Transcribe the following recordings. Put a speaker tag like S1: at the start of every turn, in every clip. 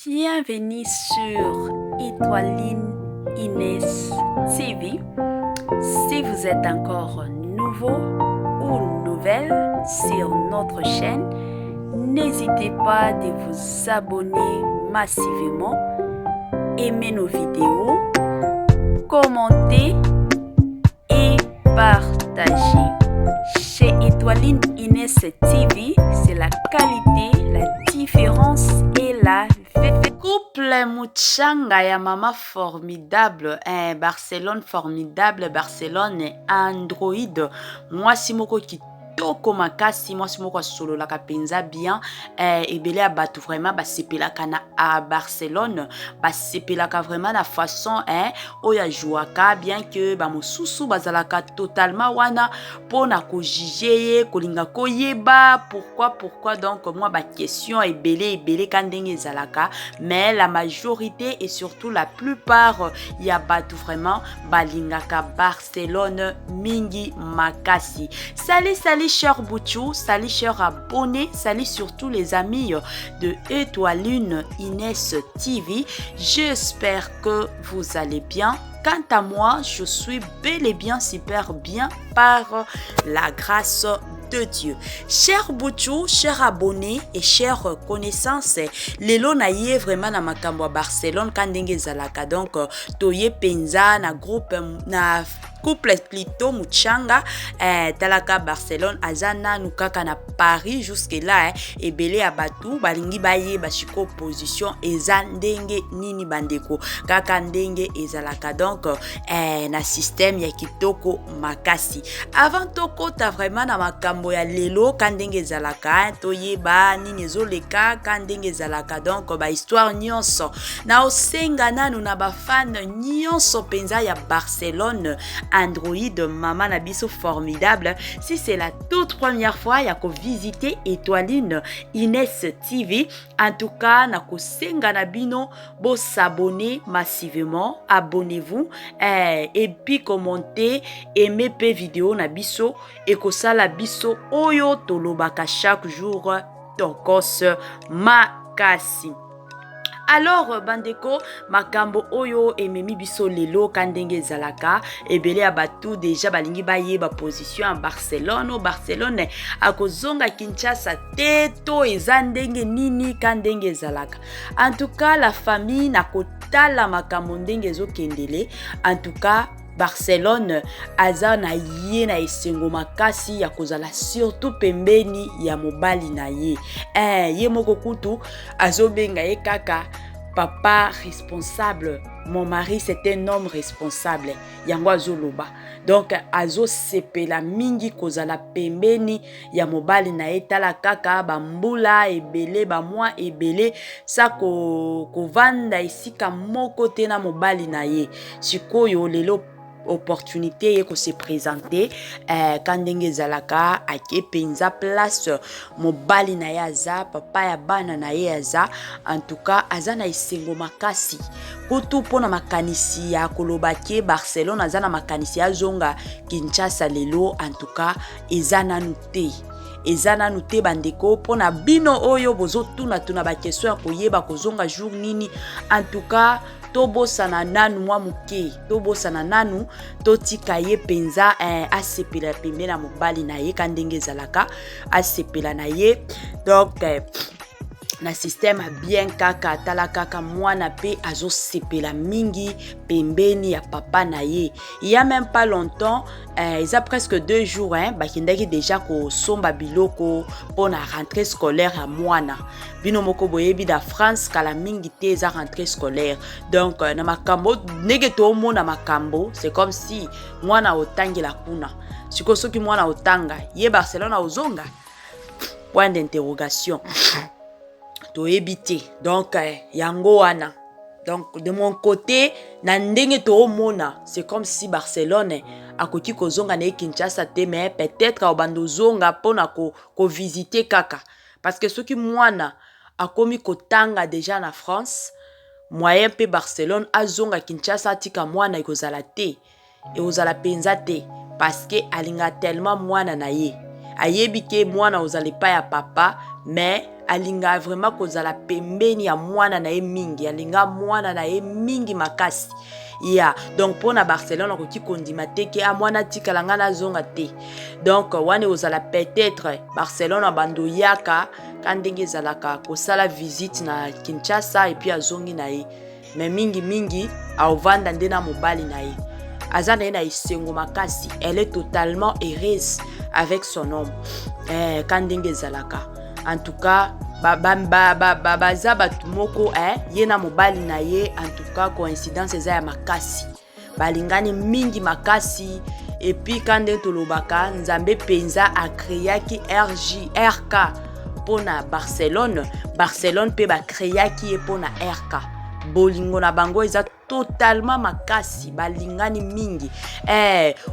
S1: Bienvenue sur Étoiline Inès TV. Si vous êtes encore nouveau ou nouvelle sur notre chaîne, n'hésitez pas de vous abonner massivement, aimer nos vidéos, commenter et partager. Chez Étoiline Inès TV, c'est la qualité, la différence et la Couple Muchanga ya mama formidable, eh, Barcelone formidable, Barcelone Android, mwasi moko kitoko makasi, mwasi moko asololaka mpenza bien, eh, ebele ya bato vraiment basepelaka na a Barcelone, basepelaka vraiment na façon, eh, oyo ajouaka, bien que bamosusu bazalaka totalement wana mpona kojuger ye, kolinga koyeba pourquoi pourquoi. Donc mwa baquestion ebele ebele ka ndenge ezalaka, mais la majorité et surtout la plupart ya bato vraiment balingaka Barcelone mingi makasi. Salut, salut cher Bouchou, salut cher abonné, salut surtout les amis de Étoiline Inès TV. J'espère que vous allez bien. Quant à moi, je suis bel et bien super bien par la grâce de Dieu. Cher Bouchou, cher abonné et chère connaissance, lelo na ye vraiment na makambo ya Barcelone ka ndenge ezalaka. Donc toye penza na groupe, na couple plutôt Muchanga, eh, talaka Barcelone aza nanu kaka na Paris jusque là, eh, ebele ya bato balingi bayeba sikoyo position eza ndenge nini, bandeko, kaka ndenge ezalaka. Donc eh, na système ya kitoko makasi. Avant tokota vraiment na makambo ya lelo ka ndenge ezalaka, toyeba nini ezoleka ka ndenge ezalaka, donc bahistoire nyonso, na osenga nanu na bafan nyonso mpenza ya Barcelone Android, mama na biso formidable, si c'est la toute première fois ya kovisiter Étoiline Inès TV, en tout cas na kosenga na bino bos'abonner massivement, abonnez-vous, eh, et puis commentez, aimez mpe vidéo na biso, ekosala biso oyo tolobaka chaque jour tokos makasi. Alors bandeko, makambo oyo ememi biso lelo ka ndenge ezalaka, ebele ya bato deja balingi bayeba position ya Barcelone. Barcelone akozonga Kinshasa te to eza ndenge nini ka ndenge ezalaka? En tout cas la famille, na kotala makambo ndenge ezokendele, en tout cas Barcelone aza na ye na esengo makasi ya kozala surtout pembeni ya mobali na ye, eh, ye moko kutu azobenga ye kaka papa responsable. Mon mari, c'est un homme responsable, yango azoloba. Donc azosepela mingi kozala pembeni ya mobali na ye. Tala kaka bambula ebele, bamwa ebele sa kovanda esika moko te na mobali na ye. Sikoyo lelo opportunité ye kose présenter, eh, ka ndenge ezalaka, ake mpenza place mobali na ye aza, papa ya bana na ye aza. En tout cas aza na esengo makasi kutu mpona makanisi ya koloba ke Barcelone aza na makanisi azonga Kinshasa lelo, en tout cas eza nanu te, eza nanu te bandeko. Mpona bino oyo bozotunatuna baquestion ya koyeba kozonga jour nini, en tout cas tobosana nanu mwa moke, tobosana nanu, totika ye mpenza, eh, asepela pembe na mobali na ye ka ndenge ezalaka, asepela na ye. Donc eh, na système bien kaka, tala kaka mwana mpe azosepela mingi pembeni ya papa na ye. Il y a même pas longtemps, eh, eza presque 2 jours, hein, bakendaki déjà kosomba biloko mpona rentrée scolaire ya mwana. Bino moko boyebi, na France kala mingi te eza rentrée scolaire. Donc na makambo ndenge toomona makambo, c'est comme si mwana otangela kuna. Sikoyo soki mwana otanga, ye Barcelone ozonga, point d'interrogation, toyebi te. Donc eh, yango wana. Donc de mon côté, na ndenge toomona, c'est comme si Barcelone akoki kozonga na ye Kinshasa te, mais peut-être akobanda ozonga mpona kovisite kaka, parce que soki mwana akomi kotanga déjà na France, moyen mpe Barcelone azonga Kinshasa atika mwana ekozala te, ekozala mpenza te, parce que alingaka tellement mwana na ye. Ayebi ke mwana ozala epai ya papa, mais alingaka vraiment kozala pembeni ya mwana na ye mingi, alinga mwana na ye mingi makasi ya. Donc mpona Barcelone, akoki kondima te ke a mwana atikala, ngai nazonga te. Donc wana ekozala peut-être Barcelone abando yaka ka ndenge ezalaka, kosala visite na Kinshasa et puis azongi na ye. Mais mingimingi aovanda nde na mobali na ye. Aza na ye na esengo makasi, elle est totalement heureuse avec son homme. Ka ndenge ezalaka, en tout cas baza bato moko, ye na mobali na ye. En tout cas, coïncidence eza ya makasi, balingani mingi makasi. Et puis ka ndenge tolobaka, Nzambe mpenza acréaki RJ RK mpona Barcelone, Barcelone mpe bacréaki ye mpona RK. Bolingo na bango eza totalement makasi, balingani mingi.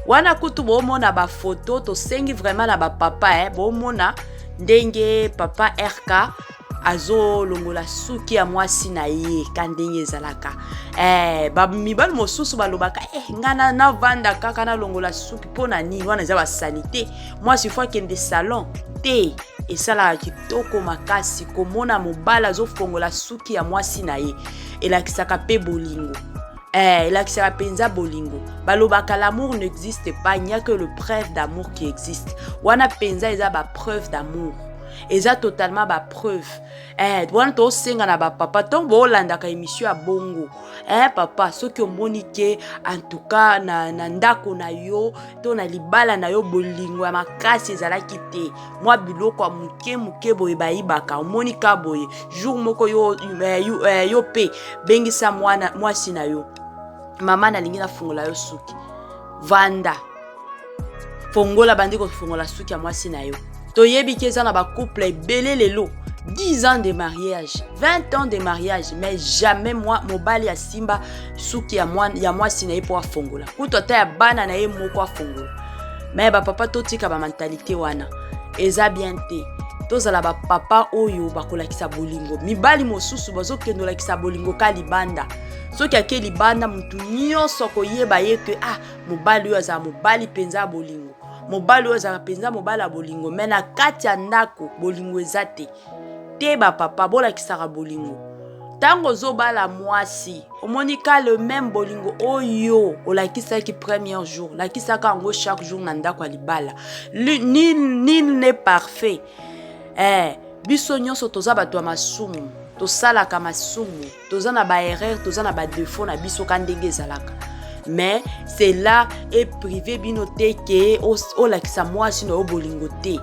S1: Wana kutu bomona bafoto. Tosengi vraiment na bapapa, bomona ndenge papa RK azolongola suki ya mwasi na ye, ka ndenge ezalaka. Mibali mosusu balobaka, nga navanda kaka, nalongola suki mpo na nini? Wana eza basani te. Mwasi faut akende salon te. Esalaka kitoko makasi komona mobali azofongola suki ya mwasi na ye. Elakisaka mpe bolingo, elakisaka mpenza bolingo. Balobaka l'amour n'existe pas, il n'y a que le preuve d'amour qui existe. Wana mpenza eza bapreuve d'amour, eza totalement bapreuve. Wana tosenga na bapapa, ntongo boolandaka émission ya bongo, papa, soki omoni ke en tout cas na ndako na yo to na libala na yo, bolingo ya makasi ezalaki te, mwa biloko ya moke moke boye bayibaka, omoni ka boye, jour moko yo mpe bengisa mwana mwasi na yo: "Mama, nalingi nafungola yo suki." Vanda, fongola, bandi kofongola suki ya mwasi na yo. Toyebi ke eza na bacouple ebele lelo, 10 ans de mariage, 20 ans de mariage, mais jamais mwa mobali asimba suki ya mwasi na ye mpo afongola, kutu ata ya bana na ye moko afongola. Mais bapapa, totika bamentalité wana, eza bien te. Tozala bapapa oyo bakolakisa bolingo. Mibali mosusu bazokende olakisa bolingo ka libanda. Soki ake libanda, motu nyonso akoyeba ye ke ah, mobali oyo azala mobali mpenza ya bolingo, mobali oyo azalaka mpenza mobali ya bolingo. Mais na kati ya ndako, bolingo eza te te. Bapapa, bolakisaka bolingo. Ntango ozobala mwasi, omoni ka le même bolingo oyo olakisaki premier jour, lakisaka yango chaque jour na ndako ya libala. Nul n'est parfait. Biso nyonso toza bato ya masumu, tosalaka masumu, toza na baerreur, toza na badéfaut na biso, ka ndenge ezalaka. Mais cela eprive bino te ke olakisa mwasi na yo bolingo te.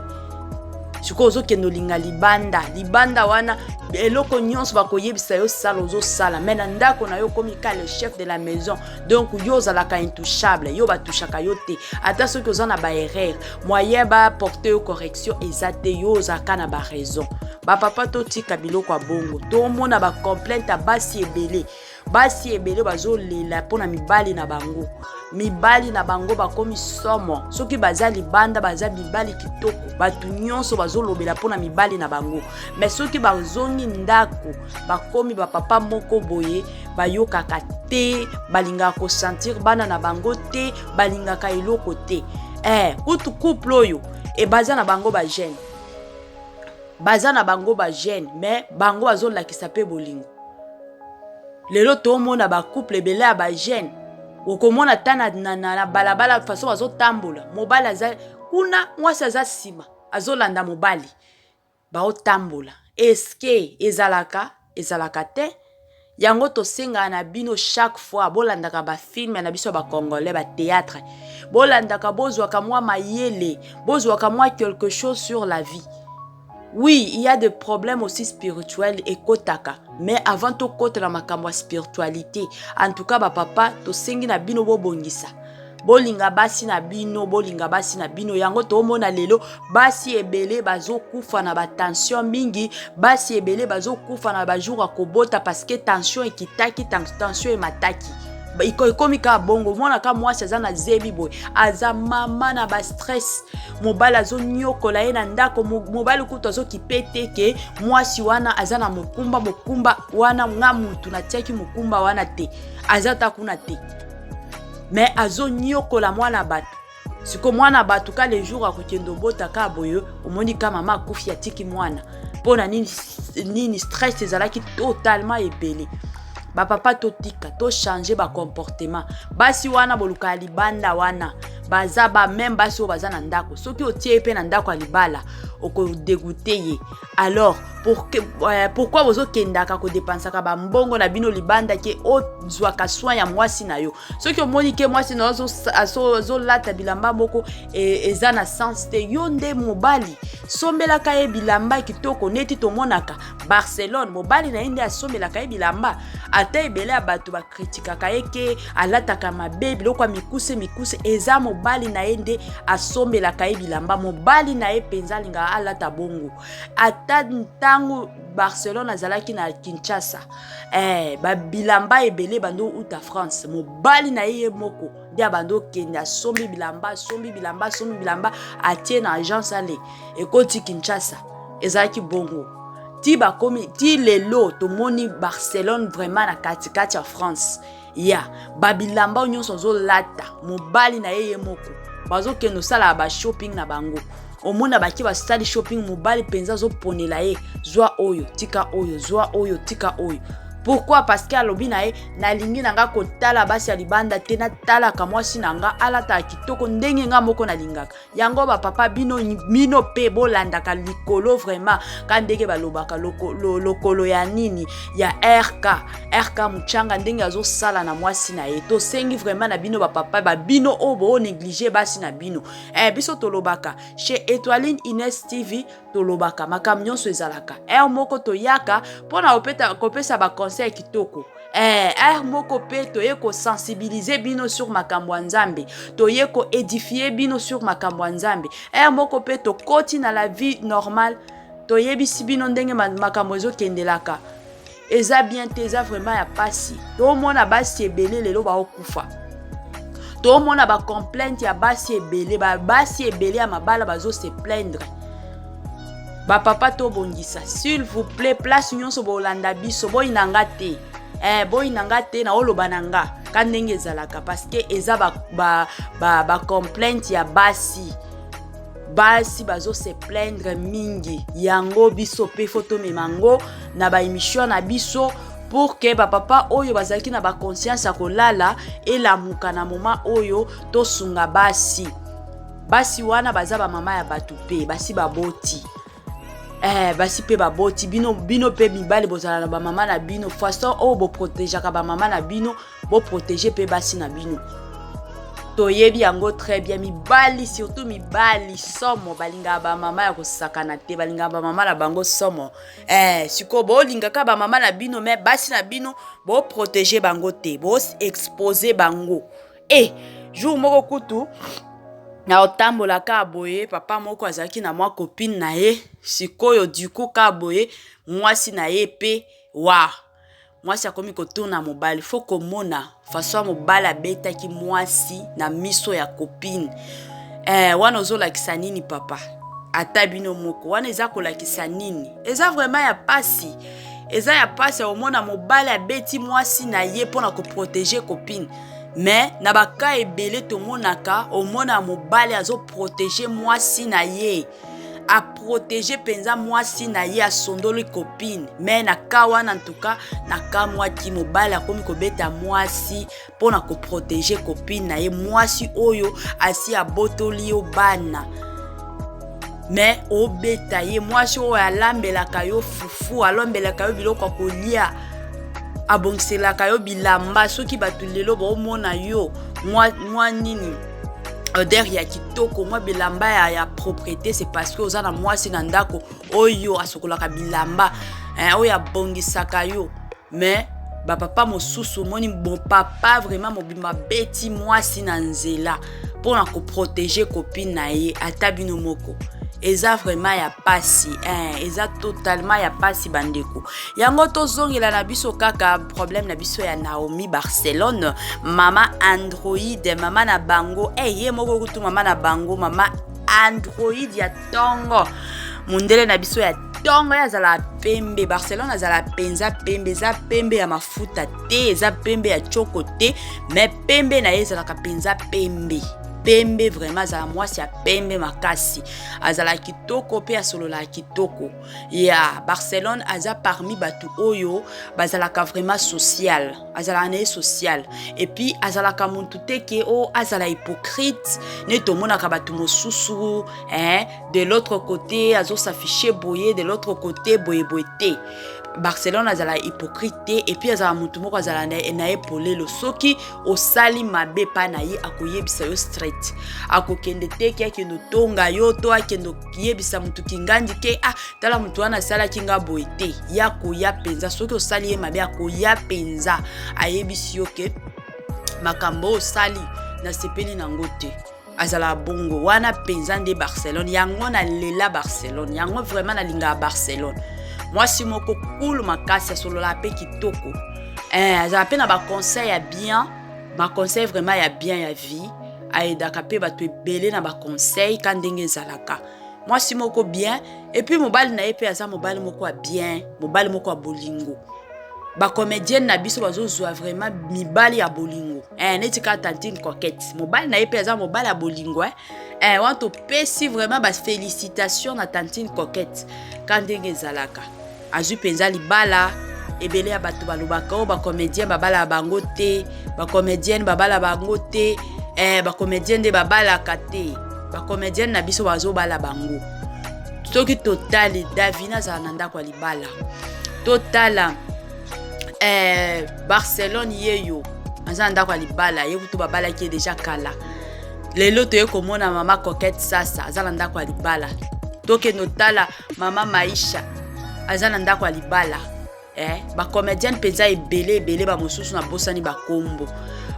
S1: Sikoyo ozokende olinga libanda, libanda wana eloko nyonso bakoyebisa yo sala, ozosala. Mais na ndako na yo, okomi ka le chef de la maison, donc yo ozalaka intouchable, yo batouchaka yo te. Ata soki oza na baerreur, moyen baporte yo correction eza te, yo ozalaka na baraison. Bapapa, totika biloko ya bongo. Tomona bacomplainte ya basi ebele, basi ebele bazolela mpona mibali na bango. Mibali na bango bakomi somo. Soki baza libanda, baza mibali kitoko, bato nyonso bazolobela mpona mibali na bango. Mais soki bazongi ndako, bakomi bapapa moko boye, bayokaka te, balingaka kosentir bana na bango te, balingaka eloko te. Kutu couple oyo baza na bango bajeune, baza na bango bajeune, mais bango bazolakisa mpe bolingo. Lelo tomona bacouple ebele ya bajeune, okomona ta na balabala, façon bazotambola, mobali aza kuna, mwasi aza nsima, azolanda mobali, baotambola. Eske ezalaka te? Yango tosengaka na bino chaque fois, bolandaka bafilme na biso ya bacongolais, bathéâtre, bolandaka, bozwaka mwa mayele, bozwaka mwa quelque chose sur la vie. Oui, il y a des problèmes aussi spirituels ekotaka, mais avant tokotela makambo ya spiritualité, en tout cas bapapa, tosengi na bino bobongisa, bolinga basi na bino, bolinga basi na bino. Yango tomona lelo basi ebele bazokufa na batension mingi, basi ebele bazokufa na bajour ya kobota parce que tension ekitaki, tension emataki, ekomi kaka bongo. Omonaka mwasi aza na zebi boye, aza mama na bastress, mobali azonyokola ye na ndako, mobali kutu azokipe te ke mwasi wana aza na mokumba. Mokumba wana, nga mutu natiaki mokumba wana te, aza ta kuna te, mais azonyokola mwana bato. Siko mwana bato ka le jour akokende obota ka boye, omoni ka mama akufi, atiki mwana. Mpo na nini? Nini? Stress ezalaki totalement ebele. Bapapa, totika, tochange bacomportement. Basi wana boluka ya libanda wana, baza bameme basi oyo baza na ndako. Soki otie ye mpe na ndako ya libala, okodégoûter ye. Alors pourquoi bozokendaka kodépensaka bambongo na bino libanda ke ozwaka soin ya mwasi na yo? Soki omoni ke mwasi na yo azolata bilamba moko eza na sens te, yo nde mobali, sombelaka ye bilamba kitoko. Neti tomonaka Barcelone, mobali na ye nde asombelaka ye bilamba. Ata ebele ya bato bakritikaka ye ke alataka mabe, biloko ya mikuse mikuse, eza mobali na ye nde asombelaka ye bilamba. Mobali na ye mpenza alingaka alata bongo. Ata ntango Barcelone azalaki na Kinshasa, babilamba ebele bando uta France. Mobali na ye, ye moko nde abandi okende, asombi bilamba, asombi bilamba, asombi bilamba, atie na agence, ale ekoti Kinshasa. Ezalaki bongo ti bakomi ti lelo. Tomoni Barcelone vraiment na katikati ya France ya babilamba oyo nyonso azolata, mobali na ye, ye moko bazokende osala bashopping na bango. Omona bake basali shopping, mobali mpenza azoponela ye: zwa oyo, tika oyo, zwa oyo, tika oyo. Pourquoi? Parce que alobi na ye: nalingi na nga kotala basi ya libanda te, natalaka mwasi na nga alataka kitoko ndenge nga moko nalingaka yango. Bapapa, bino, bino mpe bolandaka likolo vraiment ka ndenge balobaka lokolo ya nini ya RK, RK Muchanga, ndenge azosala na mwasi na ye. Tosengi vraiment na bino bapapa, babino oyo boonéglige basi na bino. Biso tolobaka chez Etoiline Ines TV, tolobaka makambo nyonso ezalaka. Heure moko toyaka mpona kopesa baconseil kitoko, heure moko mpe toye kosensibiliser bino sur makambo ya Nzambe, toye koédifier bino sur makambo ya Nzambe. Heure moko mpe tokoti na la vie normale, toyebisi bino ndenge makambo ezokendelaka. Eza bien te, eza vraiment ya pasi. Tomona basi ebele lelo baokufa, tomona bacomplainte ya basi ebele, basi ebele ya mabala bazose plaindre. Bapapa, tobongisa s'il vous plaît. Place nyonso bolanda biso, boyina nga te, boyina nga te, naoloba na nga ka ndenge ezalaka, parce que eza bacomplainte ba, ba, ba ya basi. Basi bazose plaindre mingi. Yango biso mpe fo tomema yango na baémission na biso pour que bapapa oyo bazalaki na baconscience ya kolala elamuka na moma oyo. Tosunga basi. Basi wana baza bamama ya bato mpe basi baboti, basi mpe baboti. Bino, bino mpe mibali, bozala na bamama na bino. Façon oyo boprotégeaka bamama na bino, boprotéger mpe basi na bino. Toyebi yango très bien. Mibali, surtout mibali somo, balingaka bamama ya kosakana te, balingaka bamama na bango somo. Sikoyo bolingaka bamama na bino, mais basi na bino boprotéger bango te, boexposer bango. Jour moko kutu na otambola kaka boye, papa moko azalaki na mwa copine na ye. Sikoyo du kaka boye, mwasi na ye mpe wa mwasi akomi kotuna mobali. Fo komona façon ya mobali abetaki mwasi na miso ya copine. Wana ozolakisa nini, papa? Ata bino moko, wana eza kolakisa nini? Eza vraiment ya pasi, eza ya pasi ya komona mobali abeti mwasi na ye mpona koprotéger copine. Mais na baka ebele tomonaka, omona mobali azoprotéger mwasi na ye, aprotéger mpenza mwasi na ye, asondoli copine. Mais na ka wana ntuka nakamwaki, mobali akomi kobeta mwasi mpona koprotéger copine na ye, mwasi oyo asi abotoli yo bana, mais obeta ye. Mwasi oyo alambelaka yo fufu, alambelaka yo biloko ya kolia, abongiselaka yo bilamba. Soki bato lelo baomona yo mwa, mwa nini, odeur ya kitoko, mwa bilamba ya propreté, c'est parce que oza na mwasi na ndako oyo asokolaka bilamba, oyo abongisaka yo. Mais bapapa mosusu, omoni bon papa vraiment mobimba abeti mwasi na nzela mpona koprotéger copine na ye. Ata bino moko, eza vraiment ya pasi, eza totalement ya pasi, bandeko. Yango tozongela na biso kaka problème na biso ya Naomi Barcelone, mama Android, mama na bango. Ye moko kutu mama na bango, mama Android ya ntongo, mondele na biso ya ntongo. Ye azala pembe, Barcelone azala mpenza pembe. Eza pembe ya mafuta te, eza pembe ya tioko te, mais pembe na ye ezalaka mpenza pembe. Pembe vraiment, azala mwasi ya pembe makasi, azala kitoko mpe asololaka kitoko. Ya Barcelone aza parmi bato oyo bazalaka vraiment social, azalaka na ye social. Et puis azalaka motu te ke o azala hypocrite neti tomonaka bato mosusu, hein, de l'autre côté azos'afficher boye, de l'autre côté boyeboye te. Barcelone azala hypocrite te. Et puis azala motu moko azala na ye polelo. Soki osali mabe epai na ye, akoyebisa yo straight. Akokende te ke akende otonga yo to akende oyebisa motu kingandi ke: "Ah, tala motu wana asalaki nga boye." Te, ye akoya mpenza. Soki osali ye mabe, akoya mpenza, ayebisi yo ke makambo oyo osali, nasepeli nango te. Azala bongo wana mpenza nde Barcelone. Yango nalela Barcelone, yango vraiment nalingaka Barcelone. Mwasi moko cool makasi, asololaka mpe kitoko, azala mpe na baconseil ya bien, baconseil vraiment ya bien ya vie. Aaidaka mpe bato ebele na baconseil ka ndenge ezalaka. Mwasi moko bien. Et puis mobali na ye mpe aza mobali moko ya bien, mobali moko ya bolingo. Bacomédienne na biso bazozwa vraiment mibali ya bolingo, neti kaka tantine Coquette, mobali na ye mpe aza mobali ya bolingo. Wana topesi vraiment bafélicitation na tantine Coquette ka ndenge ezalaka. Azwi mpenza libala. Ebele ya bato balobaka oyo bacomédien babala bango te, bacomédienne babala bango te, bacomédien nde babalaka te. Bacomédienne na biso bazobala bango. Soki totali, Davina azala na ndako ya libala. Totala Barcelone, ye yo aza na ndako ya libala, ye kutu babalaki ye déjà kala. Lelo toye komona mama Coquette Sasa aza na ndako ya libala. Tokende otala mama Maisha, aza na ndako ya libala. Bacomédienne mpenza ebele ebele, bamosusu nabosani bakombo,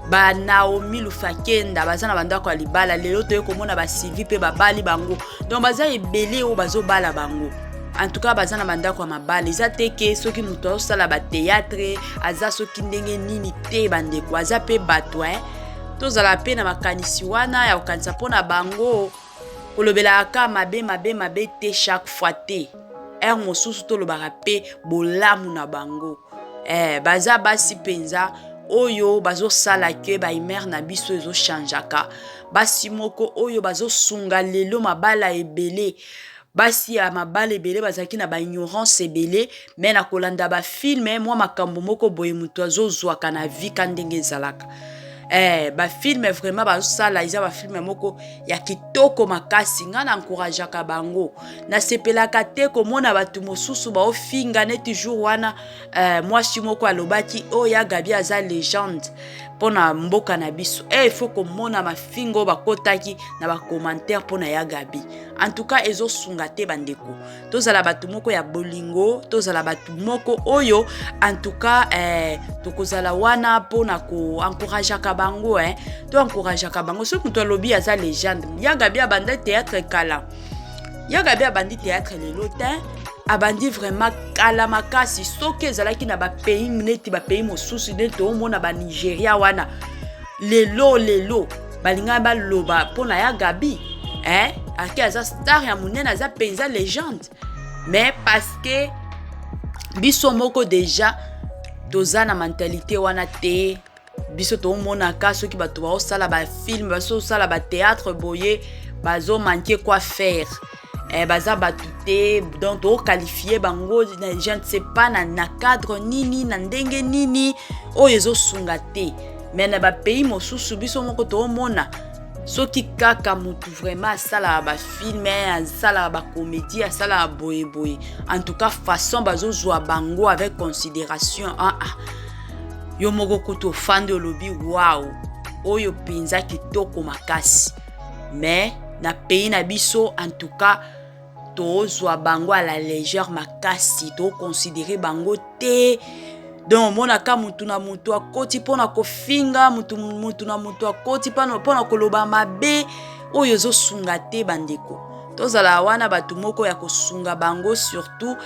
S1: banaomi Lufakenda, baza na bandako ya libala. Lelo toye komona baSylvie mpe babali bango. Donc baza ebele oyo bazobala bango. En tout cas, baza na bandako ya mabala. Eza te ke soki moto azosala bathéâtre aza soki ndenge nini te. Bandeko, aza mpe bato, tozala mpe na makanisi wana ya kokanisa mpona bango. Kolobelaka mabe mabe mabe te chaque fois te. Heure mosusu tolobaka mpe bolamu na bango. Baza basi mpenza oyo bazosala ke bahumeur na biso ezochangeaka. Basi moko oyo bazosunga lelo mabala ebele. Basi ya mabala ebele bazalaki na baignorance ebele, me na kolanda bafilm, mwa makambo moko boye moto azozwaka na vie ka ndenge ezalaka. Bafilm vraiment bazosala, eza bafilm moko ya kitoko makasi. Ngai na encourageaka bango, nasepelaka te komona bato mosusu baofinga. Neti jour wana, mwasi moko alobaki oyo ya Gabi aza légende mpona mboka na biso. Il faut komona mafinga oyo bakotaki na bacommentaire mpona ya Gabi. En tout cas, ezosunga te. Bandeko, tozala bato moko ya bolingo, tozala bato moko oyo en tout cas tokozala wana mpona koencourageaka bango. Toencourageaka bango. Soki moto alobi aza légende, ya Gabi abanda théâtre kala. Ya Gabi abandi théâtre lelo te, abandi vraiment kala makasi. Soki ezalaki na bapays neti bapays mosusu, neti omona banigeria wana, lelo lelo balingaki baloba mpona ya Gabi, ake aza star ya monene, aza mpenza légende. Mais parce que biso moko déjà toza na mentalité wana te. Biso tomonaka soki bato baosala bafilm, bazosala bathéâtre boye, bazomanquer quoi faire, baza bato te. Donc toqualifier bango, je ne sais pas na cadre nini, na ndenge nini oyo ezosunga te. Mais na bapays mosusu, biso moko toomona soki kaka motu vraiment asalaka bafilm, asalaka bacomédie, asalaka boyeboye, en tout cas façon bazozwa bango avec considération, ah. Yo moko kutu ofandi, olobi: "Wow, oyo mpenza kitoko makasi." Mais na pays na biso, en tout cas tozwa bango à la légère makasi, toconsidérer bango te. Donc omonaka mutu na mutu akoti mpona kofinga mutu, mutu na mutu akoti mpona koloba mabe. Oyo ezosunga te. Bandeko, tozala wana bato moko ya kosunga bango, surtout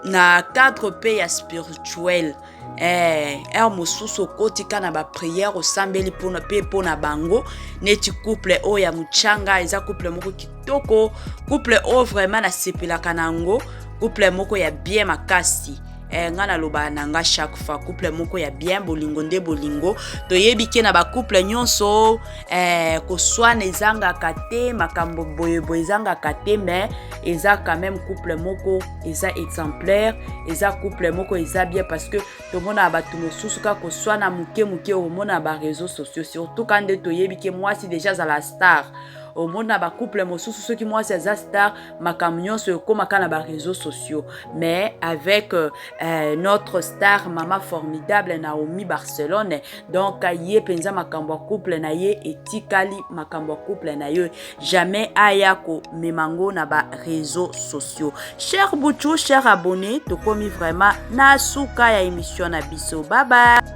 S1: na cadre mpe ya spirituel. Heure mosusu okoti ka na baprière, osambeli mpe mpona bango. Neti couple oyo ya Motyanga, eza couple moko kitoko, couple oyo vraiment nasepelaka na yango, couple moko ya bien makasi. Nga nalobaka na nga chaque fois, couple moko ya bien, bolingo nde bolingo. Toyebi ke na bacouple nyonso koswana ezangaka te, makambo boyeboye ezangaka te, mais eza quand même couple moko eza exemplaire, eza couple moko eza bien, parce que tomonaka bato mosusu kaka koswana moke moke, omona baréseaux sociaux, surtout ka nde toyebi ke mwasi déjà azala star. Omona bacouple mosusu, soki mwasi aza star, makambo nyonso ekómaka na baréseaux sociaux. Mais avec notre star, mama formidable Naomi Barcelone, donc ye mpenza makambo ya couple na ye etikali makambo ya couple na ye, jamais aya komema ngo na baréseaux sociaux. Cher Buchu, cher abonné, tokomi vraiment na suka ya émission na biso. Bye bye.